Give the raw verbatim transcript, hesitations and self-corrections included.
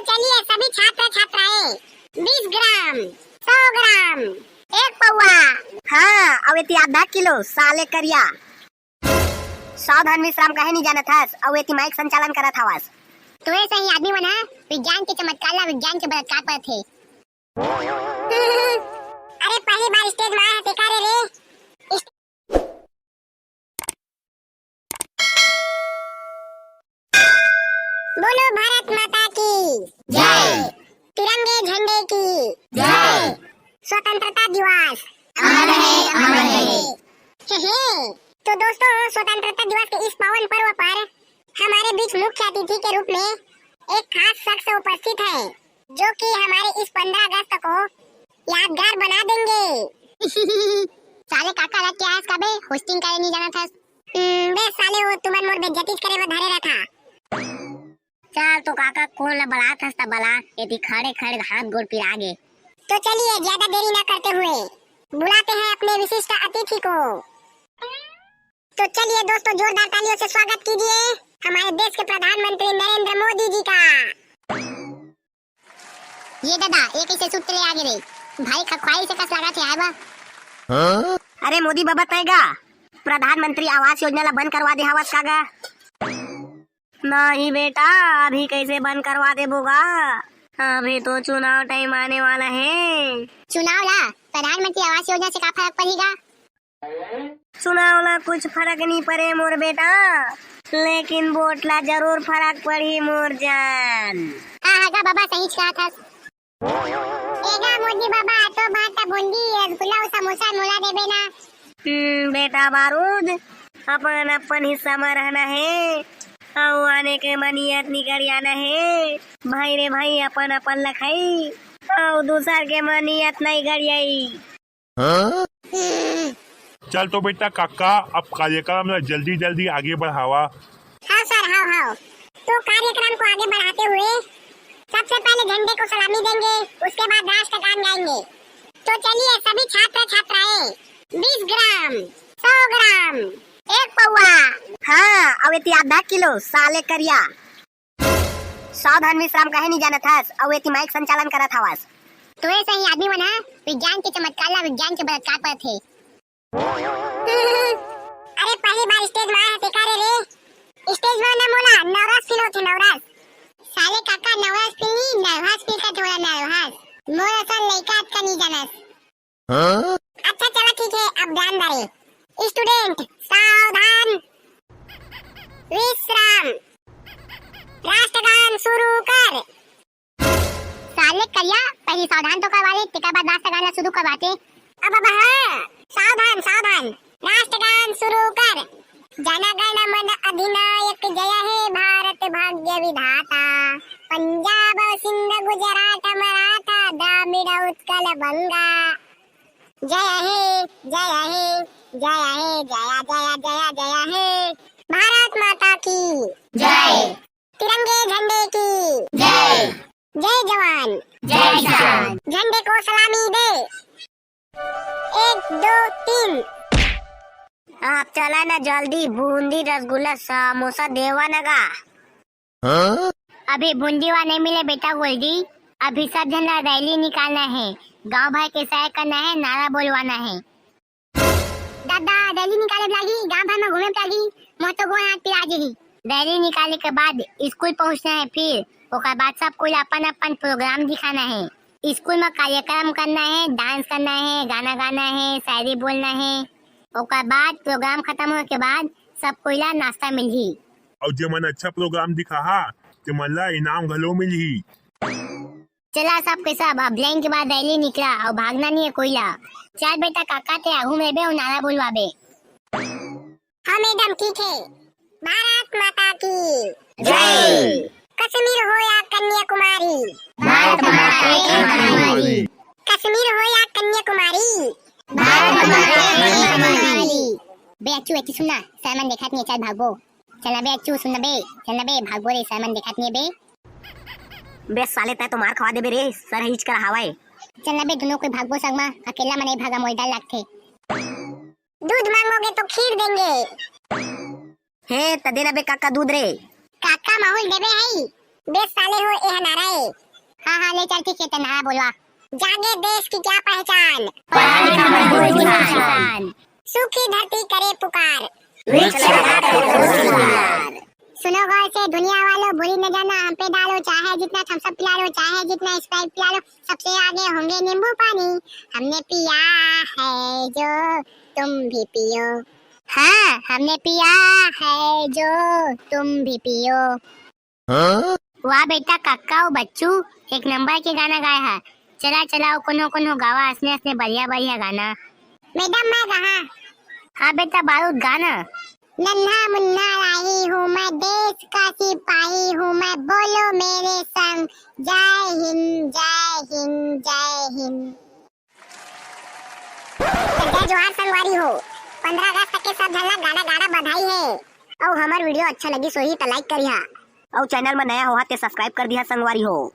चलिए सभी छात्र छात्राएं, बीस ग्राम, सौ ग्राम, एक पौवा। हाँ, अउ एती आधा किलो, साले करिया। सावधान विश्राम काहे नहीं जानत हस, अउ एती माइक संचालन करत हवस। तोरे सही आदमी मन ह विज्ञान के चमत्कार ला विज्ञान के बलात्कार परत हे। अरे पहली बार स्टेज में आया है, तेका रे रे। बोलो भारत माता की जय। तिरंगे झंडे की जय। स्वतंत्रता दिवस अमर है, अमर है। हे, हे। तो दोस्तों, स्वतंत्रता दिवस के इस पावन पर्व पर हमारे बीच मुख्य अतिथि के रूप में एक खास शख्स उपस्थित है, जो कि हमारे इस पंद्रह अगस्त को यादगार बना देंगे। साले काका, अलग क्या है इसका बे? होस्टिंग करे नहीं जाना था। हम्म, बे साले, वो तुमन मोर बेइज्जती करे बर धरे रहता। चल तो काका, कोन ला बलात हस त बला, एती खड़े खड़े हाथ गोड़ पिरा गे। तो चलिए, ज्यादा देरी ना करते हुए बुलाते हैं अपने विशिष्ट अतिथि को। तो चलिए दोस्तों, जोरदार तालियों से स्वागत कीजिए हमारे देश के प्रधानमंत्री नरेंद्र मोदी जी का। ये दादा, ये कैसे सूट ले आगे रे? भाई खखवाई से कस लगा थे आए बा। अरे मोदी बाबा, तय गा प्रधानमंत्री आवास योजना ला बंद करवा दे हवस का गा? नहीं बेटा, अभी कैसे बंद करवा देबो गा? अभी तो चुनाव टाइम आने वाला है। चुनाव ला प्रधानमंत्री आवास योजना से का फर्क पड़ेगा? चुनाव ला कुछ फर्क नहीं पड़े मोर बेटा, लेकिन वोट ला जरूर फर्क पड़ही मोर जान। हाँ, हाँ गा बाबा, सही कहा था। एगा मोदी बाबा, तो भात भुंडी, रसगुल्ला अउ समोसा मोला देबे ना। हम्म, बेटा बारूद, अपन अपन हिस्सा में रहना है, अउ आने के मनियत निकल आना है। भाई रे भाई, अपन अपन लखाई, अउ दूसर के मनियत नहीं गड़ियाई। चल तो बेटा काका, अब कार्यक्रम ला जल्दी जल्दी आगे बढ़ावा। हाँ सर, हाँ, हाँ। तो कार्यक्रम को आगे बढ़ाते हुए सबसे पहले झंडे को सलामी देंगे, उसके बाद राष्ट्रगान गाएंगे। तो चलिए सभी छात्र छात्राएं, बीस ग्राम, सौ ग्राम, एक पौवा। हाँ, अउ एती आधा किलो, साले करिया। सावधान विश्राम काहे नहीं जानत हस, अउ एती माइक संचालन करत हवस। तोरे सही आदमी मन ह विज्ञान के चमत्कार ला विज्ञान के बलात्कार परत हे। अरे पहली बार स्टेज में आया है, तेका रे रे। स्टेज में ना मोला नवरस फील होथे, नवरस। साले काका, नवरस फील नहीं, नर्वस फील का थोड़ा नर्वस। मोर असन लइका अतका नहीं जानस। हाँ? अच्छा चला ठीक है, अब ध्यान दे। स्टूडेंट सावधान, विश्राम, राष्ट्रगान शुरू कर। साले करिया, पहली सावधान तो करवा ले, तेकर बाद राष्ट्रगान ला शुरू करवाते। अब, अब हाँ, सावधान, सावधान, राष्ट्रगान शुरू कर। जन गण मन अधिनायक जय हे भारत भाग्य विधाता, पंजाब सिंध गुजरात मराठा द्राविड़ उत्कल बंगा। जय हे, जय हे, जय हे, जय, जय, जय, जय हे। भारत माता की जय। तिरंगे झंडे की जय। जय जवान, जय किसान। झंडे को सलामी दे। एक, दो, तीन। आप चला ना जल्दी, बूंदी, रसगुल्ला, समोसा देवा ना गा। हाँ? अभी बूंदी वा नहीं मिले बेटा गोल्डी, अभी सब झन ला रैली निकालना है, गांव भर के सैर करना है, नारा बोलवाना है। दादा, रैली निकाले लागही, गांव भर में घूमे लागही, मोर तो गोड़ हाथ पिरा जही। रैली निकाले के बाद स्कूल पहुंचना है, फिर ओकर बाद सब कोई ला अपन अपन प्रोग्राम दिखाना है। स्कूल में कार्यक्रम करना है, डांस करना है, गाना गाना है, शायरी बोलना है। ओकर बाद प्रोग्राम खत्म होए के बाद सब कोई ला नाश्ता मिलही। अउ जेमन अच्छा प्रोग्राम दिखाहा, तेमन ला इनाम घलो मिलही। चला सब के सब, अब लाइन के बाद रैली निकला अउ भागना नहीं है कोई ला। चल बेटा काका, ते आगू में बे अउ नारा बोलवाबे। हाँ मैडम, ठीक है। भारत माता की जय। कश्मीर हो या कन्याकुमारी, भारत माता की हमारी। कश्मीर हो या कन्याकुमारी, भारत माता की हमारी। बे अच्छू, अच्छू सुन ना, सामान देखात नहीं, चल भागबो। चल ना बे अच्छू, सुन ना बे, चल ना बे, भागबो रे, सामान देखात नहीं बे। बे साले, तै तो मार खवा देबे रे, सर हिच कर हवाए। चल ना बे, दोनों कोई भागबो संग मा, अकेला में नहीं भागा, मोला डर लगथे। दूध मांगोगे तो खीर देंगे। हे, त दे ना बे काका दूध रे। काका माहौल देबे हई। बेस साले हो, ए नारा ए। हाँ, हाँ, ले चल, ठीक हे, ते नारा बोलवा। जागे देश की क्या पहचान? पढ़ा लिखा मजदूर किसान। सूखी धरती करे पुकार। वृक्ष लगा कर करो श्रृंगार। सुनो गौर से दुनिया वालों, बुरी नजर ना हम पे डालो, चाहे जितना थम्स अप पिला लो, चाहे जितना स्प्राइट पिला लो, सबसे आगे होंगे नींबू पानी। हमने पिया है जो तुम भी पियो। हाँ, हमने पिया है जो तुम भी पियो। हाँ? वाह बेटा, कक्का अउ बच्चू एक नंबर के गाना गाए हा। चला, चला, अउ कोनो, कोनो गावा असने, असने बढ़िया, बढ़िया गाना। मैडम, मैं गाहा। हाँ बेटा, बारूद गाना। नन्हा मुन्ना राही हूँ मैं, देश का सिपाही हूँ मैं, बोलो मेरे संग, जय हिंद, जय हिंद, जय हिंद। त जय जोहार संगवारी हो। पंद्रह अगस्त के सब झन ला गाड़ा गाड़ा बधाई हे। अउ हमर वीडियो अच्छा लगिस होही त लाइक करिहा। अउ चैनल म नया होहा ते सब्सक्राइब कर दिहा संगवारी हो।